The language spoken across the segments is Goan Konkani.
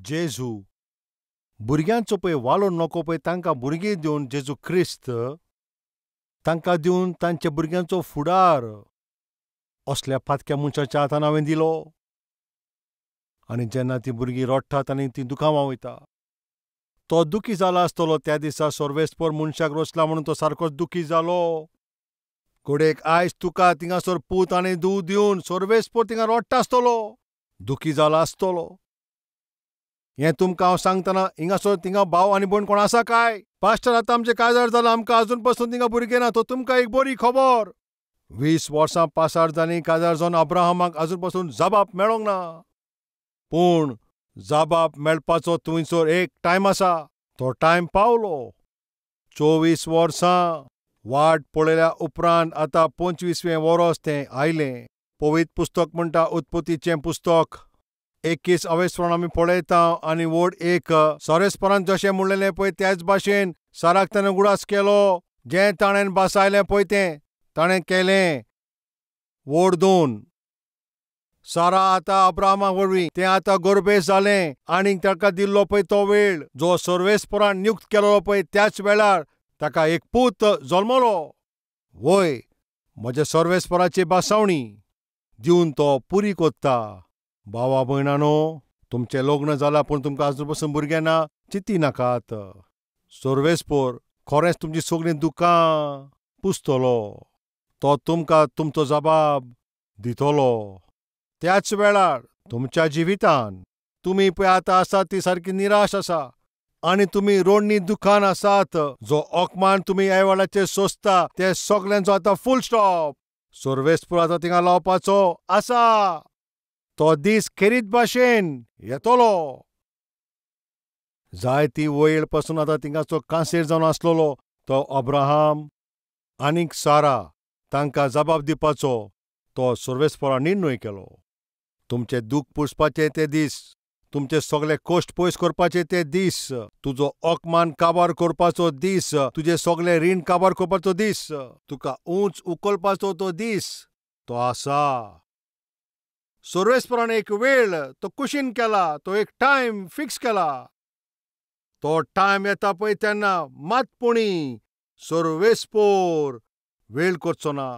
जेजू भुरग्यांचो पळय वालोर नको पळय तांकां भुरगीं दिवन जेजू क्रिस्त तांकां दिवन तांच्या भुरग्यांचो फुडार असल्या पातक्या मनशाच्या हातान हांवें दिलो. आनी जेन्ना तीं भुरगीं रडटात आनी तीं दुकां व्हांवयता तो दुखी जाला आसतलो. त्या दिसा सर्वेस्पर मनशाक रचला म्हणून तो सारकोच दुखी जालो. घडयेक आयज तुका थिंगासर पूत आनी धूव दिवन सर्वेस्पर थिंगा रडटा आसतलो, दुखी जाला आसतलो. हें तुमकां हांव सांगतना हिंगासर थिंगा भाव आनी भयण कोण आसा काय? पास्टर आतां आमचें काजार जालां, आमकां आजून पसून थिंगा भुरगें ना. तो तुमकां एक बरी खबर. 20 वर्सां पासार जालीं काजार जावन अब्राहमाक आजून पसून जबाब मेळोंक ना. पूण जबाब मेळपाचो थंयसर एक टायम आसा, तो टायम पावलो. 24 वर्सां वाट पळयल्या उपरांत आतां 25वें वर्स तें आयलें. पवित्र पुस्तक म्हणटा उत्पत्तीचें पुस्तक 21 अवेस्परान आमी पळयता आनी व्हड एक सरेस्परान जशें म्हणलेलें पळय त्याच भाशेन साराक ताणें उगडास केलो. जें ताणें बासायलें पळय तें ताणें केलें. व्हड 2 सारा आतां अब्राहमा वरवीं तें आतां गर्भेस्त जालें आनी ताका दिल्लो पळय तो वेळ जो सर्वेस्परान नियुक्त केलो पळय त्याच वेळार ताका एक पूत जल्मलो. वय म्हज्या सर्वेस्पराची बासावणी दिवन तो पुरी कोत्ता. भावा भयणानो, तुमचें लग्न जालां पूण तुमकां आजून पसून भुरगें ना, चिंती नाकात. सर्वेस्पर खरेंच तुमची सगळीं दुकां पुसतलो. तो तुमकां तुमचो जबाब दितलो. त्याच वेळार तुमच्या जिवितान तुमी पळय आतां आसात ती सारकी निराश आसा आनी तुमी रोडणी दुखान आसात. जो अपमान तुमी ह्या वेळाचेर सोंसता ते सगल्यांचो आतां फूल स्टॉप. सर्वेस्पर आतां थिंगा लावपाचो आसा. तो दीस खेरीत भाशेन येतलो. जायती वयर पासून आतां थिंगाचो कांसेर जावन आसलेलो तो अब्राहम आनीक सारा तांकां जबाब दिवपाचो तो सर्वेस्परान निर्णय केलो. तुमचें दूख पुसपाचे ते दीस, तुमचे सगळे कश्ट पयस करपाचे ते दीस, तुजो अपमान काबार करपाचो दीस, तुजे सगळे रीण काबार करपाचो दीस, तुका उंच उखलपाचो तो दीस तो आसा. सर्वेस्परान एक वेळ तो कुशीन केला, तो एक टायम फिक्स केला. तो टायम येता पळय तेन्ना मात पुणी सर्वेस्पर वेळ करचो ना.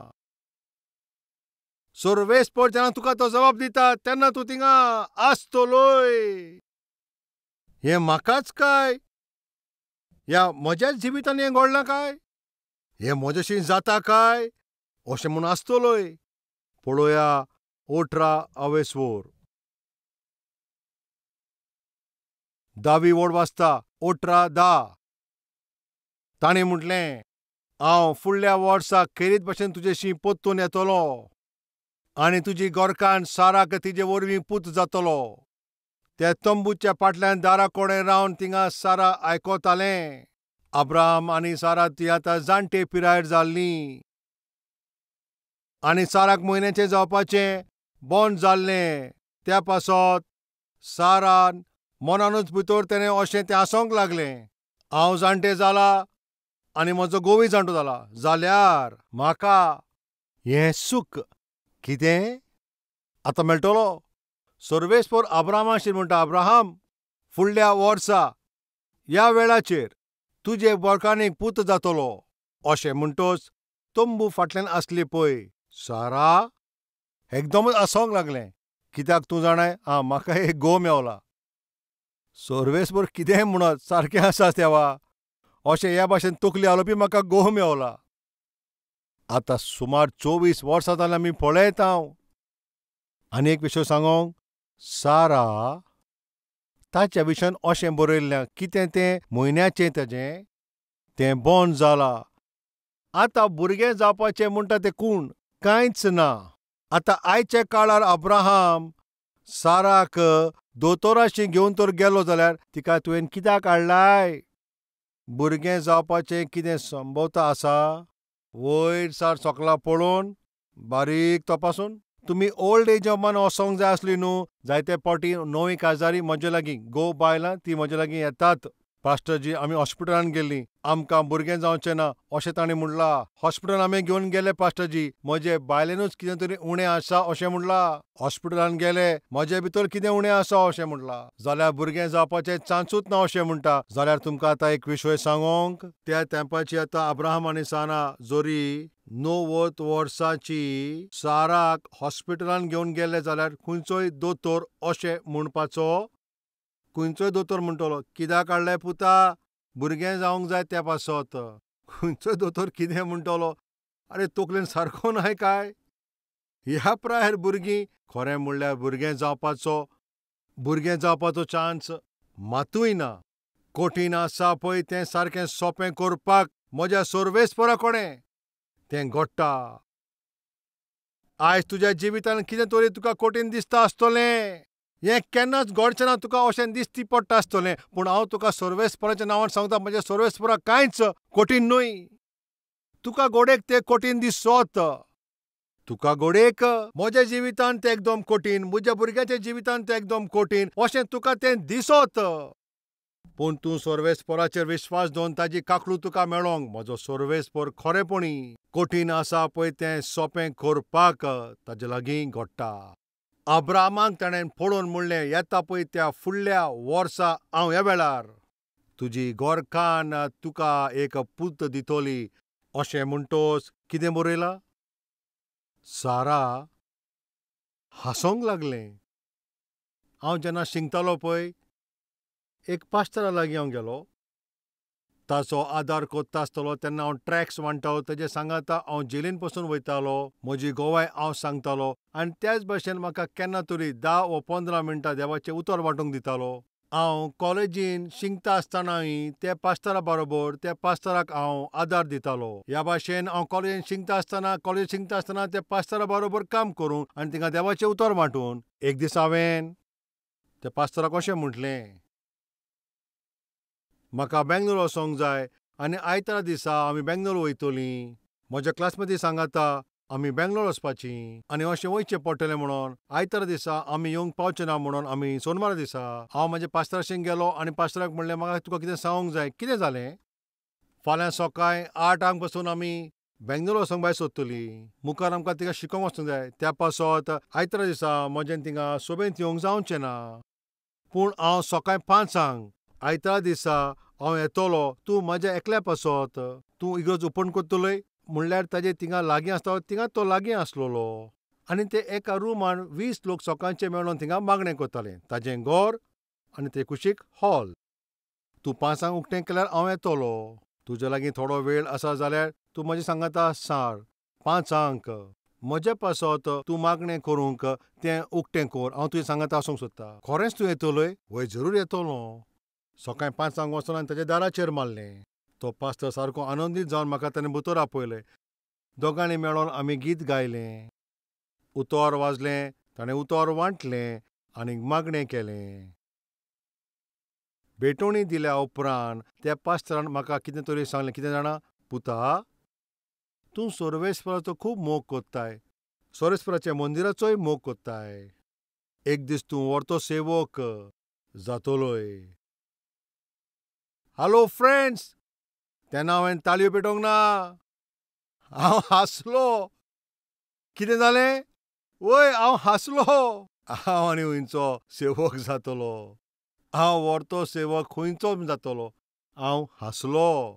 सर्वेस्पर जेन्ना तुका तो जबाब दिता तेन्ना तूं थिंगा आसतलोय. हें म्हाकाच काय? ह्या म्हज्याच जिवितान हें घडलां काय? हें म्हजेशी जाता काय? अशें म्हूण आसतलोय. पळोवया 18 अवेस्वर 10वी वड वाचता 18:10. ताणें म्हटलें, हांव फुडल्या वर्सा खेरीत भाशेन तुजेशी परतून येतलो आनी तुजी गोरकान साराक तिजे वरवीं पूत जातलो. त्या तंबूच्या फाटल्यान दारा कडेन रावन थिंगा सारा आयकतालें. अब्राहम आनी सारा ती आतां जाणटे पिरायेर जाल्लीं आनी साराक म्हयन्याचें जावपाचें बंद जाल्लें. त्या पासत सारान मनानूच भितर तेणें अशें तें आसोंक लागलें, हांव जाणटें जाला आनी म्हजो घोवूय जाणटो जाला, जाल्यार म्हाका हें सूख कितें आतां मेळटलो. सर्वेस्पर अब्राहमाशी म्हणटा, अब्राहम फुडल्या वर्सा ह्या वेळाचेर तुजे बोरकांनी पूत जातलो. अशें म्हणटच तंबू फाटल्यान आसली पळय सारा एकदमच आसोंक लागलें. कित्याक तूं जाणाय, आं म्हाका एक घोव मेवला. सर्वेस्पर कितेंय म्हणत सारकें आसा देवा, अशें ह्या भाशेन तकली हालोवपी म्हाका घोव मेवला. आतां सुमार 24 वर्सां जालीं आमी पळयता हांव. आनी एक विशय सांगोंक, सारा ताच्या विशयान अशें बरयल्लें, कितें तें म्हयन्याचें तेजें तें बंद जालां. आतां भुरगें जावपाचें म्हणटा तें कोण कांयच ना. आतां आयच्या काळार अब्राहम साराक दोतोराशी घेवन तर गेलो जाल्यार तिका तुवें कित्याक हाडलाय? भुरगें जावपाचें कितें संभवता आसा? वयर सार सोकलां पळोवन बारीक तपासून तुमी ओल्ड एज होमान वचोंक जाय आसली न्हू. जायते फावटी नवी काजारी म्हजे लागीं घोव बायलां ती म्हजे लागीं येतात. पास्टरजी आमी हॉस्पिटलान गेल्लीं, आमकां भुरगें जावचें ना अशें तांणी म्हणलां. हॉस्पिटलान आमी घेवन गेले पास्टरजी, म्हजे बायलेनूच कितें तरी उणें आसा अशें म्हणलां. हॉस्पिटलान गेले, म्हजे भितर कितें उणें आसा अशें म्हणलां. जाल्यार भुरगें जावपाचें चान्सूच ना अशें म्हणटा. जाल्यार तुमकां आतां एक विशय सांगोंक, त्या तेंपाची आतां अब्राहम आनी सारा जोरी 90 वर्सांची साराक हॉस्पिटलान घेवन गेले जाल्यार खंयचोय दोतोर अशें म्हणपाचो, खंयचोय दोतोर म्हणटलो कित्याक हाडलें पुता, भुरगें जावंक जाय त्या पासत. खंयचोय दोतोर कितें म्हणटलो, आरे तकलेन सारको नाय काय? ह्या प्रायर भुरगीं खरें म्हणल्यार भुरगें जावपाचो चान्स मातूय ना. कठीण आसा पळय तें सारकें सोंपें करपाक म्हज्या सर्वेस्परा कडेन तें घडटा. आयज तुज्या जिवितान कितें तरी तुका कठीण दिसता आसतलें, हें केन्नाच घडचें ना तुका अशें दिसती पडटा आसतलें, पूण हांव तुका सर्वेस्पराच्या नांवान सांगता, म्हज्या सर्वेस्पराक कांयच कठीण न्हय. तुका घोडेक तें कठीण दिसत, तुका घोडेक म्हज्या जिवितान तें एकदम कठीण, म्हज्या भुरग्याच्या जिवितान तें एकदम कठीण अशें तुका तें दिसत, पूण तूं सर्वेस्पराचेर विश्वास दवरून ताजी काकलू तुका मेळोंक. म्हजो सर्वेस्पर खरेपणी कठीण आसा पळय तें सोंपें करपाक ताजे लागीं घडटा. अब्राहमाक ताणें पळोवन म्हणलें, येता पळय त्या फुडल्या वर्सा हांव ह्या वेळार तुजी गोरकान तुका एक पूत दितली अशें म्हणटोच कितें बरयलां? सारा हांसोंक लागलें. हांव जेन्ना शिंकतालो पळय एक पास्टरा लागीं हांव गेलो, ताचो आदार कोत्ता आसतलो तेन्ना हांव ट्रॅक्स वांट्टालो, तेजे सांगाता हांव जेलीन पसून वयतालो, म्हजी गोवाय हांव सांगतालो आनी त्याच भाशेन म्हाका केन्ना तरी 10 वा 15 मिनटां देवाचें उतर वांटूंक दितालो. हांव कॉलेजीन शिकता आसतनाय त्या पास्टरा बरोबर त्या पास्टराक हांव आदार दितालो. ह्या भाशेन हांव कॉलेजीन शिकता आसतना त्या पास्टरा बरोबर काम करून आनी तिंगा देवाचें उतर वांटून. एक दीस हांवें त्या पास्टराक अशें म्हटलें, म्हाका बेंगलोर वचोंक जाय आनी आयतारा दिसा आमी बेंगलोर वयतलीं, म्हज्या क्लासमेटी सांगाता आमी बेंगलोर वचपाचीं आनी अशें वयचें पडटलें म्हणून आयतारा दिसा आमी येवंक पावचे ना म्हणून आमी सोनवारा दिसा हांव म्हज्या पास्टराशीं गेलो आनी पास्टराक म्हणलें, म्हाका तुका कितें सांगूंक जाय. कितें जालें? फाल्यां सकाळीं 8 पासून आमी बेंगलोर वचोंक भायर सोदतलीं, मुखार आमकां तिंगा शिकोंक वचूंक जाय, त्या पासत आयतारा दिसा म्हज्यान तिंगा सोबेंत येवंक जावचें ना, पूण हांव सकाळीं 5 आयतारा दिसा हांव येतलो, तूं म्हज्या एकल्या पासत तूं इगर्ज ओपन करतलोय. म्हणल्यार ताजे तिंगा लागीं आसता तिंगा तो लागीं आसलेलो आनी ते एका रुमान 20 लोक सकाळचे मेळोन थिंगा मागणें करताले. ताजें घर आनी ते कुशीक हॉल. तूं 5 उकतें केल्यार हांव येतलो, तुजे लागीं थोडो वेळ आसा जाल्यार तूं म्हजें सांगाता सार 5 म्हजे पासत तूं मागणें करूंक तें उकतें कर, हांव तुजें सांगाता आसूंक सोदता. खरेंच तूं येतलोय? वय जरूर येतलो. सकाळीं 5 वचून हांवें ताच्या दाराचेर मारलें. तो पास्टर सारको आनंदीत जावन म्हाका ताणें भितर आपयलें. दोगांनी मेळोन आमी गीत गायलें, उतर वाजलें, ताणें उतर वांटलें आनी मागणें केलें. भेटवणी दिल्या उपरांत त्या पास्टरान म्हाका कितें तरी सांगलें. कितें जाणा पुता, तूं सर्वेस्पराचो खूब मोग कोत्ताय, सर्वेस्पराच्या मंदिराचोय मोग कोत्ताय, एक दीस तूं व्हरतो सेवक जातलोय. हॅलो फ्रेंड्स, तेन्ना हांवें ताळयो पेटोवंक ना, हांव हांसलो. कितें जालें? वय हांव हांसलो. हांव आनी खंयचो सेवक जातलो, हांव व्हरतो सेवक खंयचो जातलो. हांव हांसलो.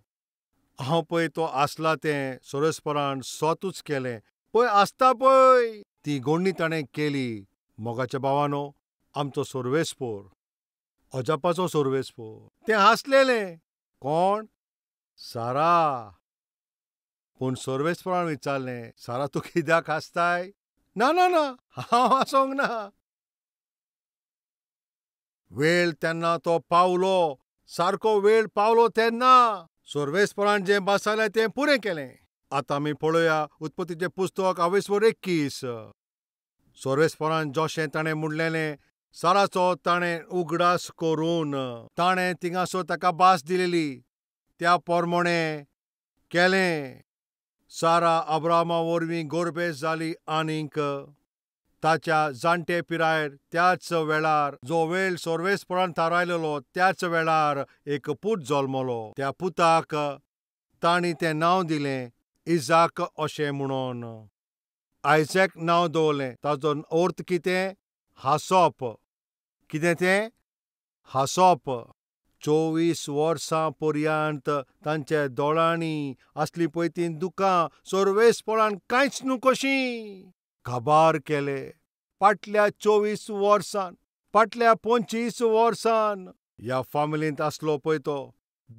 हांव पळय तो आसला तें सर्वेस्परान स्वतूच केलें. पळय आसता पळय ती गोडणी ताणें केली. मोगाच्या भावानो, आमचो सर्वेस्पर अजापाचो सर्वेस्पर. तें हांसलेलें. कोण? सारा. पूण सर्वेस्परान विचारलें, सारा तूं कित्याक हांसताय? ना ना ना, हांव हांसोंक ना. वेळ तेन्ना तो पावलो, सारको वेळ पावलो तेन्ना सर्वेस्परान जें बसयलें तें पुरें केलें. आतां आमी पळोवया उत्पत्तीचें पुस्तक 21. सर्वेस्परान जशें ताणें म्हणलेलें साराचो ताणें उगडास करून ताणें थिंगासर ताका भास दिलेली त्या प्रमाणें केलें. सारा अब्राहमा वरवीं गोरबेस जाली आनीक ताच्या जाणटे पिरायेर त्याच वेळार जो वेळ सर्वेस्परान थारायलेलो त्याच वेळार एक पूत जल्मलो. त्या पुताक तांणी तें नांव दिलें इजाक अशें म्हणून. आयजॅक नांव दवरलें. ताजो अर्थ कितें? हांसप. कितें तें? हांसप. 24 वर्सां पर्यंत तांच्या दोळ्यांनी आसली पळय तीं दुकां सर्वेस्परान कांयच न्हू कशीं काबार केले. फाटल्या 24 वर्सान, फाटल्या 25 वर्सान ह्या फामिलींत आसलो पळय तो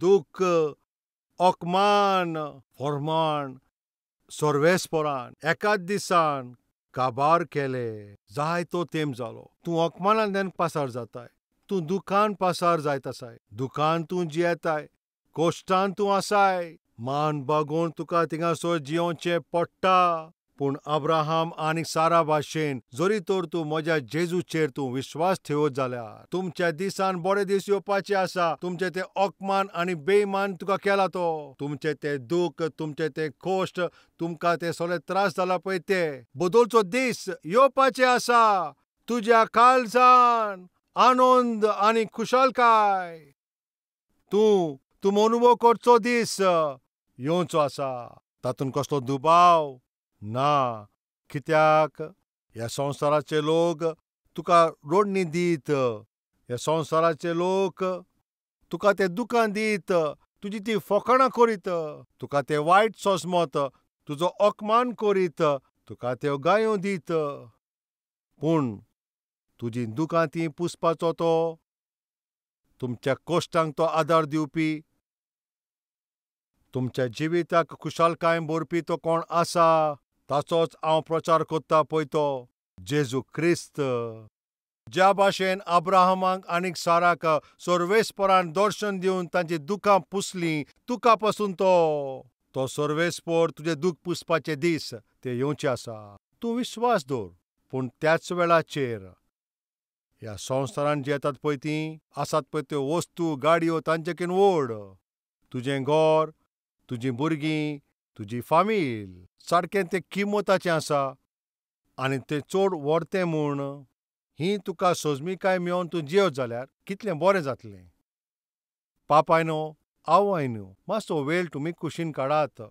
दुख्ख, अपमान, फरमान सर्वेस्परान एकाच दिसान काबार केले. जायतो तेंप जालो. तूं अपमानांतल्यान पासार जाताय, तूं दुखान पासार जायत आसाय, दुखान तूं जियेताय, कश्टान तूं आसाय, मान बागोवन तुका थिंगासर जियोवचें पडटा. पूण अब्राहम आनी सारा भाशेन जरी तर तूं म्हज्या जेजूचेर तूं विश्वास ठेवत जाल्यार तुमच्या दिसान बरे दीस येवपाचे आसा. तुमचे ते अपमान आनी बेमान तुका केला तो, तुमचे ते दुःख, तुमचे ते कश्ट, तुमकां ते सगळे त्रास जाला पळय ते बदलचो दीस येवपाचे आसा. तुज्या काळजान आनंद आनी खुशालकाय तूं तूं अनुभव करचो दीस येवचो आसा. तातूंत कसलो दुबाव ना. कित्याक ह्या संवसाराचे लोक तुका रोडणी दीत, ह्या संवसाराचे लोक तुका ते दुकान दीत, तुजी ती फकाणां करीत, तुका ते वायट सोजमत, तुजो अपमान करीत, तुका त्यो गायो दीत. पूण तुजी दुकां ती पुसपाचो तो, तुमच्या कश्टांक तो आदार दिवपी, तुमच्या जिविताक खुशालकाय भरपी तो कोण आसा ताचोच हांव प्रचार करता पळय तो जेजू क्रिस्त. ज्या भाशेन अब्राहमाक आनी साराक सर्वेस्परान दर्शन दिवन तांची दुकां पुसलीं, तुका पसून तो तो सर्वेस्पर तुजें दूख पुसपाचे दीस ते येवचे आसा. तूं विश्वास दवर. पूण त्याच वेळाचेर ह्या संवसारान जी येतात पळय तीं आसात पळय त्यो वस्तू, गाडयो तांचेकीन व्हड. तुजें घर, तुजीं भुरगीं, तुजी फामील सारकें तें किमताचें आसा आनी तें चड व्हरतें म्हूण ही तुका सोजमिकाय मेळोवन तूं जियेत जाल्यार कितलें बरें जातलें. पापायनो, आवयनो, मातसो वेळ तुमी कुशीन काडात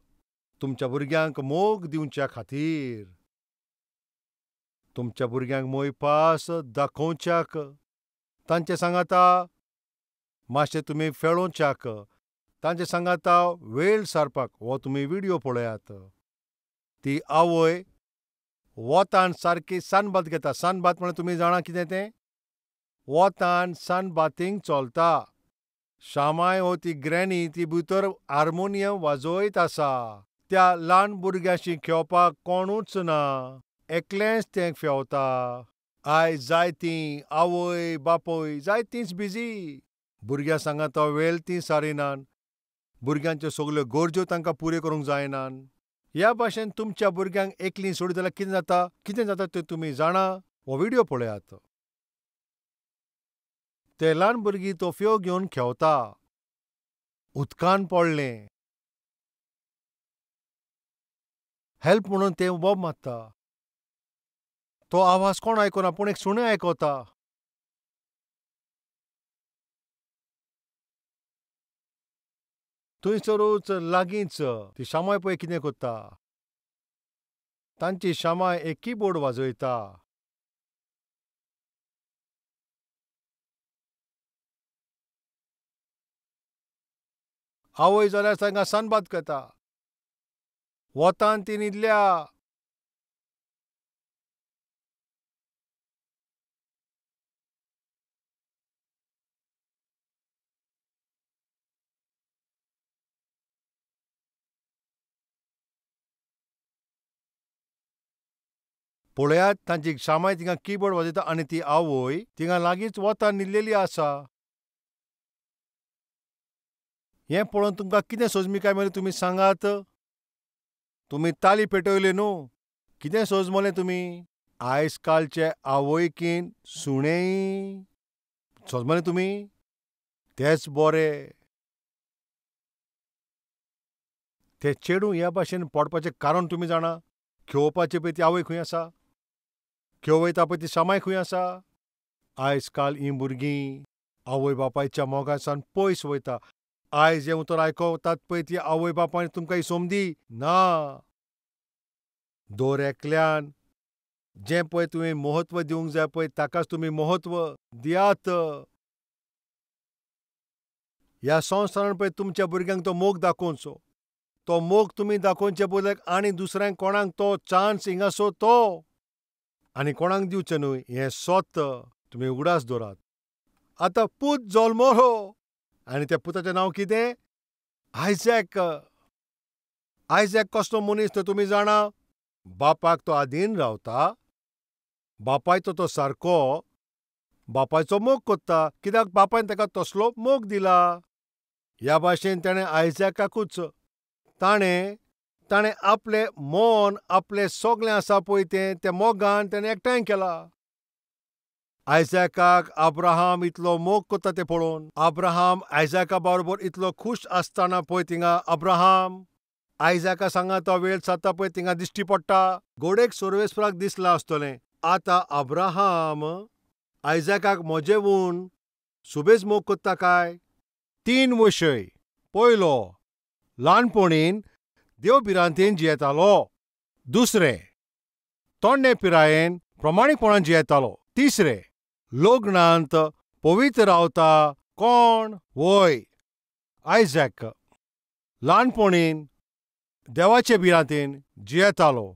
तुमच्या भुरग्यांक मोग दिवच्या खातीर, तुमच्या भुरग्यांक मोयपास दाखोवच्याक, तांचे सांगाता मातशें तुमी फेळोवच्याक, तांचे सांगाता वेळ सारपाक. हो तुमी व्हिडियो पळयात. ती आवय वतान सारकी सनबात घेता. सनबात म्हळ्यार तुमी जाणा कितें तें? वतान सनबातींग चलता. शामाय हो ती ग्रॅनी ती भितर हार्मोनियम वाजयत आसा. त्या ल्हान भुरग्यांशी खेळपाक कोणूच ना, एकलेंच तें फेवता. आयज जायतीं आवय बापूय जायतींच बिजी, भुरग्यां सांगाता वेळ तीं सारिनात, भुरग्यांच्यो सगल्यो गरज्यो तांकां पुऱ्यो करूंक जायनात. ह्या भाशेन तुमच्या भुरग्यांक एकलीं सोडीत जाल्यार कितें जाता, कितें जाता तें तुमी जाणा? हो व्हिडियो पळयात. ते ल्हान भुरगीं तोफयो घेवन खेळटा. उदकान पडलें, हेल्प म्हणून तें बोब मारता. तो आवाज कोण आयकना, पूण एक सुणें आयकता. थंयसरूच लागींच ती शामाय पळय कितें करता. तांची शामाय एक कीबोर्ड वाजयता. आवय जाल्यार तांकां सनबात करता. वतान ती न्हिदल्या. पळयात तांची शामाय थिंगा कीबोर्ड वाजयता आनी ती आवय थिंगा लागींच वतान न्हिदलेली आसा. हें पळोवन तुमकां कितें सोजमिकाय मेळ्ळी तुमी सांगात? तुमी ताली पेटयली न्हू, कितें सोजमलें तुमी? आयज कालचे आवयकीन सुणें सोजमलें तुमी? तेच बरें. ते चेडूं ह्या भाशेन पडपाचें कारण तुमी जाणा? खेळोवपाचें पळय ती आवय खंय आसा? खेव वयता पळय ती सामाय खंय आसा? आयज काल हीं भुरगीं आवय बापायच्या मोगासान पयस वयता. आयज हें उतर आयकतात पळय ती आवय बापायन तुमकां ही समदी ना. दर एकल्यान जें पळय तुवें म्हत्व दिवंक जाय पळय ताकाच तुमी म्हत्व दियात. ह्या संवसारान पळय तुमच्या भुरग्यांक तो मोग दाखोवचो. तो मोग तुमी दाखोवचे बदल्याक आनी दुसऱ्यांक कोणाक तो चान्स हिंगासो तो आनी कोणाक दिवचें न्हय हें सत तुमी उगडास दवरात. आतां पूत जल्मलो आनी त्या पुताचें नांव कितें? आयजॅक. आयजॅक कसलो मनीस तो तुमी जाणा? बापाक तो आदीन रावता, बापायचो तो सारको बापायचो मोग कोत्ता, कित्याक बापायन ताका तसलो मोग दिला. ह्या भाशेन ताणें आयजॅकाकूच ताणें ताणें आपलें मन आपलें सगळें आसा पळय तें त्या मोगान ताणें एकठांय केला. आयजॅकाक अब्राहम इतलो मोग कोत्ता तें पळोवन, अब्राहम आयजॅका बरोबर इतलो खूश आसतना पळय थिंगा अब्राहम आयजॅका सांगाता वेळ सादता पळय थिंगा दिश्टी पडटा. गोडेक सर्वेस्पराक दिसलां आसतलें आतां अब्राहम आयजॅकाक म्हजेवून सुबेज मोग कोत्ता काय. 3 विशय. पयलो, ल्हानपणीन देव भिरांतेन जियेतालो. दुसरें, तोंडे पिरायेन प्रमाणीकपणान जियेतालो. तिसरें, लग्नांत पवित्र रावता कोण? वय आयजॅक ल्हानपणीन देवाचे भिरांतेन जियेतालो.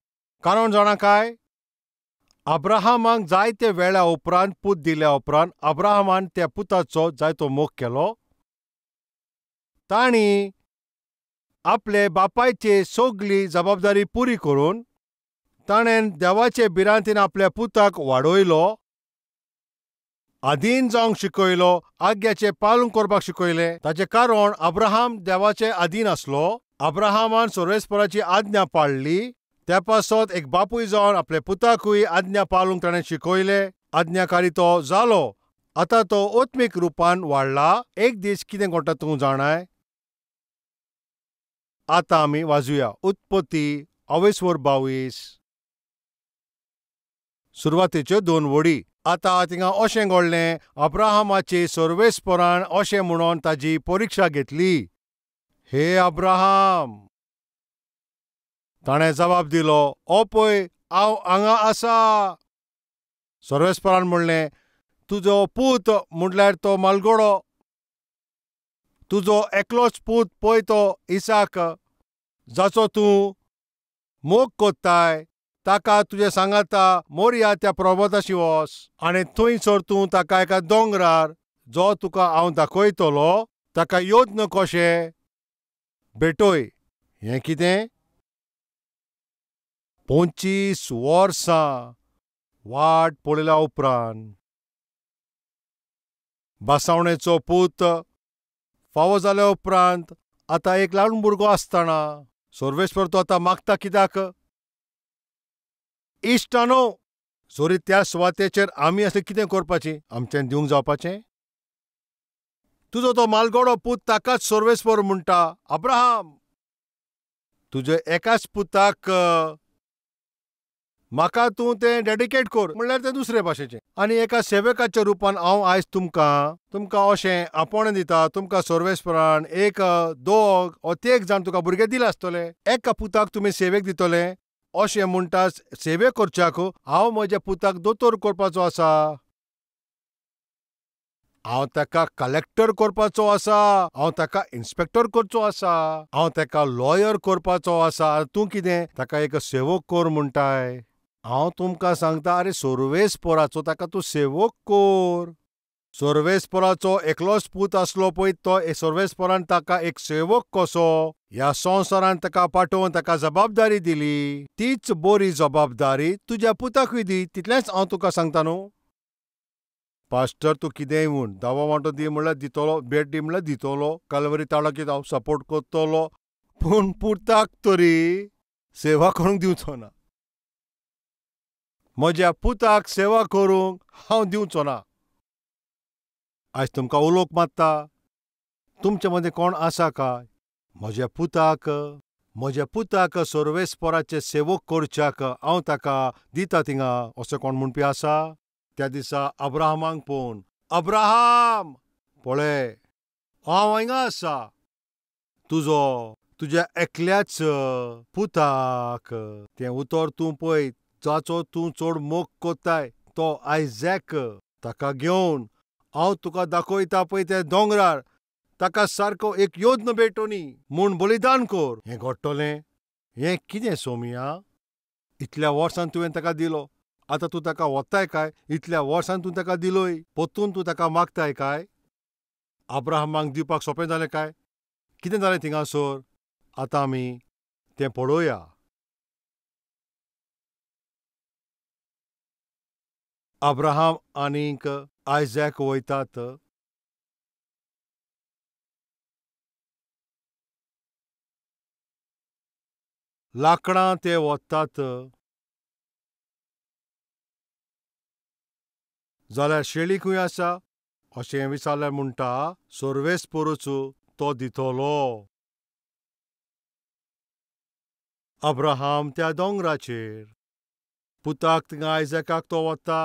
कारण जाणा काय? अब्राहमाक जायते वेळा उपरांत पूत दिल्या उपरांत अब्राहमान त्या पुताचो जायतो मोग केलो. तांणी आपले बापायची सगली जबाबदारी पुरी करून ताणें देवाचे भिरांतेन आपल्या पुताक वाडयलो, आधीन जावंक शिकयलो, आज्ञाचें पालन करपाक शिकयलें. ताचें कारण अब्राहम देवाचे आधीन आसलो. अब्राहमान सर्वेस्पराची आज्ञा पाळ्ळी. त्या पासत एक बापूय जावन आपल्या पुताकूय आज्ञा पाळूंक ताणें शिकयलें. आज्ञाकारी तो जालो. आतां तो आत्मीक रुपान वाडला. एक दीस कितें घडटा तूं जाणाय? आतां आमी वाजुया उत्पत्ती 22 सुरवातेच्यो 2 वडी. आतां थिंगा अशें घडलें, अब्राहमाचे सर्वेस्परान अशें म्हणून ताजी परिक्षा घेतली, हे अब्राहम. ताणें जबाब दिलो, ओ पळय हांव हांगा आसा. सर्वेस्परान म्हणलें, तुजो पूत म्हटल्यार तो मालगोडो, तुजो एकलोच पूत पळय तो इसाक, जाचो तूं मोग कोत्ताय, ताका तुजे सांगाता मोरया त्या पर्वताशी वच आनी थंयसर तूं ताका एका दोंगरार जो तुका हांव दाखयतलो ताका यत्न कशें भेटय. हें कितें? 25 वर्सां वाट पळयल्या उपरांत बासावणेचो पूत फावो जाल्या उपरांत आतां एक ल्हान भुरगो आसतना सर्वेस्पर तो आतां मागता कित्याक? इश्टानो, जरी त्या सुवातेचेर आमी आसले कितें करपाचें? आमच्यान दिवंक जावपाचें? तुजो तो मालगोडो पूत ताकाच सर्वेस्पर म्हणटा, अब्राहम तुज्या एकाच पुताक म्हाका तूं तें डेडिकेट कर, म्हणल्यार तें दुसरे भाशेचें. आनी एका सेवकाच्या रुपान हांव आयज तुमकां तुमकां अशें आपोवणें दिता, तुमकां सर्वेस्परान 1, 2 वा 3 जाण तुका भुरगे दिले आसतले. एका पुताक तुमी सेवेक दितले अशें म्हणटा, सेवे करच्याक हांव म्हज्या पुताक दोतोर करपाचो आसा, हांव ताका कलेक्टर करपाचो आसा, हांव ताका इन्स्पेक्टर करचो आसा, हांव ताका लॉयर करपाचो आसा. तूं कितें ताका एक सेवक कर म्हणटाय? हांव तुमकां सांगता, आरे सर्वेस्पराचो ताका तूं सेवक कर. सर्वेस्पराचो एकलोच पूत आसलो पळय तो सर्वेस्परान ताका एक सेवक कसो ह्या संवसारान ताका पाठोवन ताका जबाबदारी दिली. तीच बरी जबाबदारी तुज्या पुताकूय दी. तितलेंच हांव तुका सांगता न्हू. पास्टर तूं कितेंय म्हूण, दावो वांटो दी म्हणल्यार दितलो, भेट दी म्हणल्यार दितलो, कालवरी ताळो हांव सपोर्ट करतलो, पूण पुताक तरी सेवा करूंक दिवचो ना. म्हज्या पुताक सेवा करूंक हांव दिवचो ना. आयज तुमकां उलोवंक मारता, तुमचे मदीं कोण आसा काय म्हज्या पुताक म्हज्या पुताक सर्वेस्पराचे सेवक करच्याक हांव ताका दिता थिंगा अशें कोण म्हणपी आसा? त्या दिसा अब्राहमाक पळोवन, अब्राहम पळय हांव हिंगा आसा, तुजो तुज्या एकल्याच पुताक तें उतर तूं पळय जाचो तूं चड मोग कोत्ताय तो आयजॅक, ताका घेवन हांव तुका दाखयता पळय त्या दोंगरार, ताका सारको एक योद्न भेटोनी म्हूण बलिदान कर. हें घडटलें? हें कितें सोमिया? इतल्या वर्सान तुवें ताका दिलो, आतां तूं ताका वताय काय? इतल्या वर्सान तूं ताका दिलोय, परतून तूं ताका मागताय काय? अब्राहमाक दिवपाक सोंपें जालें काय? कितें जालें थिंगासर? आतां आमी तें पळोवया. अब्राहम आनीक आयजॅक वयतात. लाकडां ते वतात जाल्यार शेळी खंय आसा अशें विचारल्यार म्हणटा, सर्वेस्परूच तो दितलो. अब्राहम त्या दोंगराचेर पुताक थिंगा आयजॅकाक तो वता.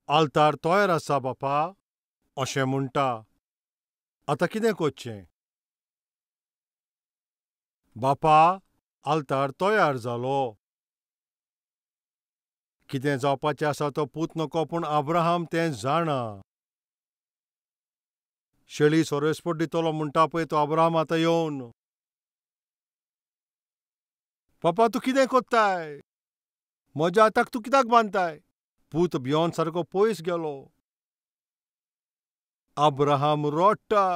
आल्तार तयार आसा बापा अशें म्हणटा. आतां कितें करचें? बापा आल्तार तयार जालो. कितें जावपाचें आसा तो पूत नको, पूण अब्राहम तें जाणा. शेळी सर्वेस्पर दितलो म्हणटा पळय तो अब्राहम आतां येवन, बापा तूं कितें कोत्ताय? म्हज्या हाताक तूं कित्याक बांदताय? पूत भियोन सारको पयस गेलो. अब्राहम रडटा,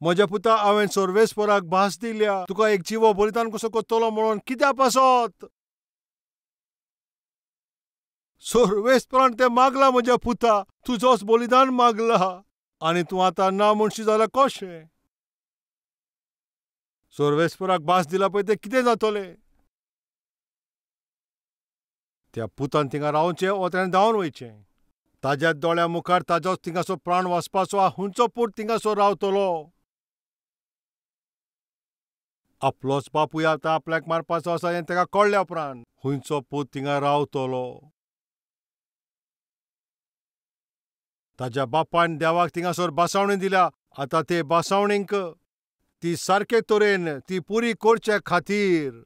म्हज्या पुता हांवें सर्वेस्पराक भास दिल्या, तुका एक जिवो बलिदान कसो करतलो म्हणून. कित्या पासत? सर्वेस्परान तें मागलां म्हज्या पुता, तुजोच बलिदान मागला आनी तूं आतां ना म्हणशी जाल्यार कशें? सर्वेस्पराक भास दिला पळय तें कितें जातलें? त्या पुतान थिंगा रावचें वो तेणें धांवन वयचें. ताज्या दोळ्या मुखार ताजोच थिंगासो प्राण वचपाचो. हुंचो पूत थिंगासो रावतलो? आपलोच बापूय आतां आपल्याक मारपाचो आसा हें ताका कळ्ळ्या उपरांत हुंयचो पूत थिंगा रावतलो? ताज्या बापायन देवाक थिंगासर बसावणी दिल्या. आतां ते बसावणीक ती सारके तरेन ती पुरी करचे खातीर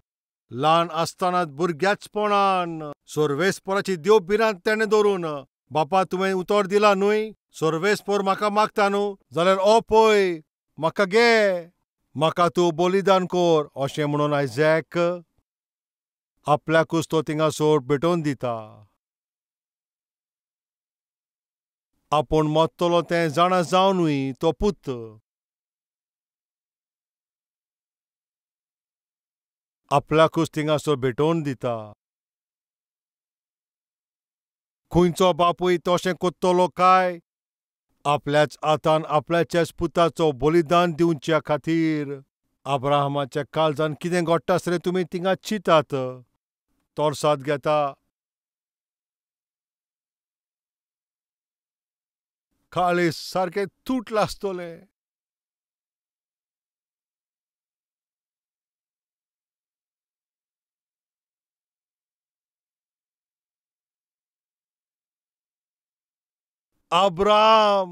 ल्हान आसतना भुरग्याचपणान सर्वेस्पराची देव भिरांत तेणें दवरून, बापा तुवें उतर दिला न्हय, सर्वेस्पर म्हाका मागता न्हू, जाल्यार ओ पळय म्हाका घे, म्हाका तूं बलिदान कर अशें म्हणून आयजॅक आपल्याकूच तो थिंगासर भेटोवन दिता. आपूण मरतलो तें जाणा जावनूय तो पूत आपल्याकूच थिंगासर भेटोवन दिता. खंयचो बापूय तशें करतलो काय? आपल्याच हातान आपल्याच्याच पुताचो बलिदान दिवच्या खातीर अब्राहमाच्या काळजान कितें घडटा आसतलें तुमी थिंगा चिंतात. तरसाद घेता, काळीज सारकें तुटलां आसतलें. अब्राहम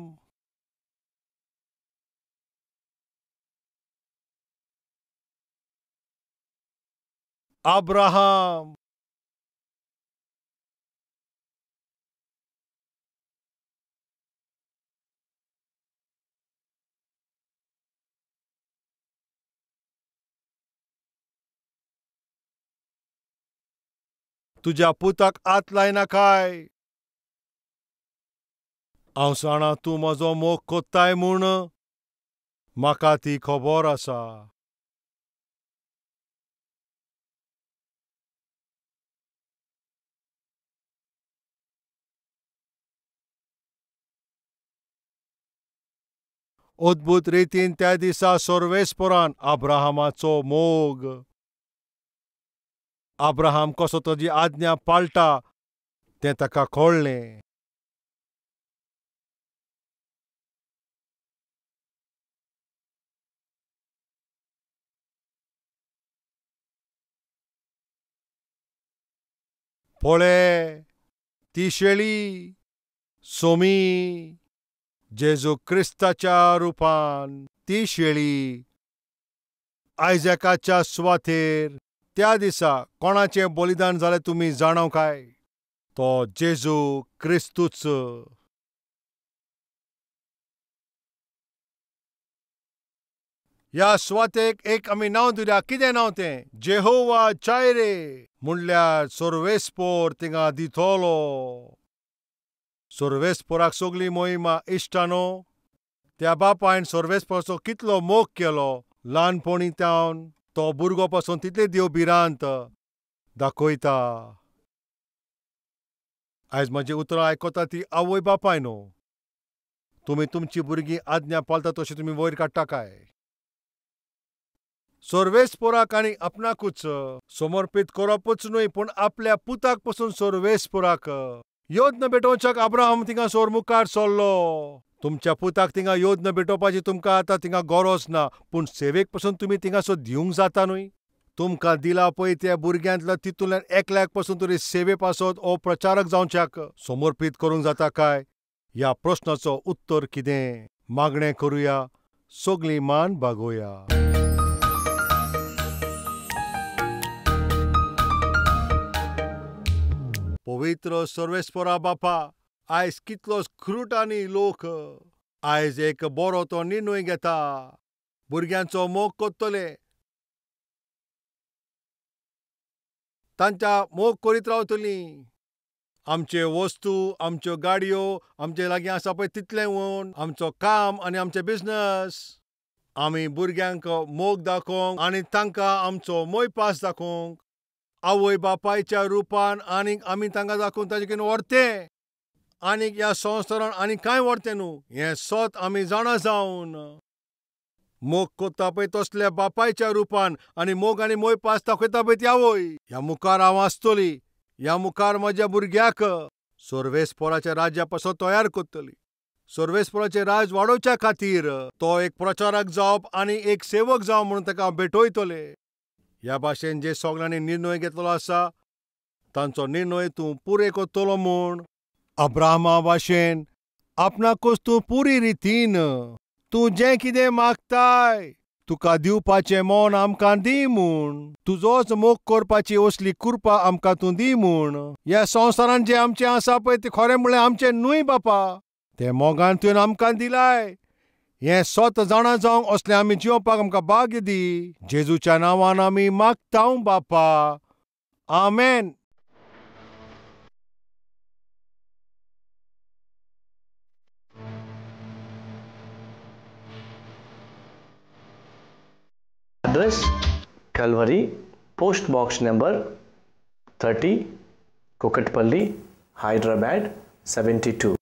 अब्राहम तुज्या पुताक हात लायनाकाय. हांव जाणा तूं म्हजो मोग कोत्ताय म्हूण, म्हाका ती खबर आसा. अद्भुत रितीन त्या दिसा सर्वेस्परान अब्राहमाचो मोग अब्राहम कसो ताजी आज्ञा पाळटा तें ताका कळ्ळें. पळे ती शेळी सोमी जेजू क्रिस्ताच्या रुपान ती शेळी आयजॅकाच्या सुवातेर त्या दिसा कोणाचें बलिदान जालें तुमी जाणाव काय? तो जेजू क्रिस्तूच. ह्या सुवातेक एक आमी नांव दिल्या. कितें नांव तें? जेहोवा चायरे, म्हणल्यार सर्वेस्पोर थिंगा दितलो. सर्वेस्पोराक सगली मोहिमा. इश्टानो, त्या बापायन सर्वेस्पोराचो कितलो मोग केलो. ल्हानपणी तावन तो भुरगो पासून तितले देव भिरांत दाखयता. आयज म्हाजी उतरां आयकता ती आवय बापाय न्हू. तुमी तुमची भुरगीं आज्ञा पाळटा तशी तुमी वयर काडटा काय? सर्वेस्पोराक आनी आपणाकूच समर्पीत करपूच न्हय, पूण आपल्या पुताक पसून सर्वेस्पोराक योद्न भेटोवच्याक अब्राहम थिंगा सोर मुखार सरलो. तुमच्या पुताक थिंगा योद्न भेटोवपाची तुमकां आतां थिंगा गरज ना, पूण सेवेक पसून तुमी थिंगासो दिवंक जाता न्हय. तुमकां दिला पळय त्या भुरग्यांतलो तितूंतल्यान एकल्याक पसून तरी सेवे पासत ओ प्रचारक जावच्याक समर्पीत करूंक जाता काय? ह्या प्रश्नाचो उत्तर कितें? मागणें करुया, सगळीं मान बागोवया. पवित्र सर्वेस्पोरा बापा, आयज कितलो क्रुटांनी लोक आयज एक बरो तो निर्णय घेता, भुरग्यांचो मोग करतले, तांच्या मोग करीत रावतलीं. आमचे वस्तू, आमच्यो गाडयो, आमचे लागीं आसा पळय तितलें वोन आमचो काम आनी आमचे बिजनस, आमी भुरग्यांक मोग दाखोवंक आनी तांकां आमचो मोयपास दाखोवंक आवय बापायच्या रुपान आनीक आमी तांकां दाखोवन ताजे कडेन व्हरतें आनीक ह्या संवसारान आनी कांय व्हरतें न्हू. हें सत आमी जाणा जावन मोग कोत्ता पळय तसल्या बापायच्या रुपान आनी मोग आनी मोयपास दाखयता पळय ती आवय. ह्या मुखार हांव आसतली, ह्या मुखार म्हज्या भुरग्याक सर्वेस्पोराच्या राज्या पासून तयार करतली. सर्वेस्पोराचें राज वाडोवच्या खातीर तो एक प्रचारक जावप आनी एक सेवक जावप म्हणून ताका हांव भेटयतलें. ह्या भाशेन जे सगळ्यांनी निर्णय घेतलो आसा तांचो निर्णय तूं पुरे करतलो म्हूण अब्राहमा भाशेन आपणाकूच तूं पुरी रितीन तूं जें कितें मागताय तुका दिवपाचें मन आमकां दी म्हूण, तुजोच मोग करपाची असली कृपा आमकां तूं दी म्हूण. ह्या संवसारान जें आमचें आसा पळय तें खरें म्हणल्यार आमचें न्हय बापा, तें मोगान तुवें आमकां दिलाय. हें सत जाणा जावंक असलें आमी जिवपाक आमकां भाग्य दी. जेजूच्या नांवान आमी मागता बापा, आमेन. Address: Calvary, Post Box Number 30, Kukatpally, Hyderabad 72.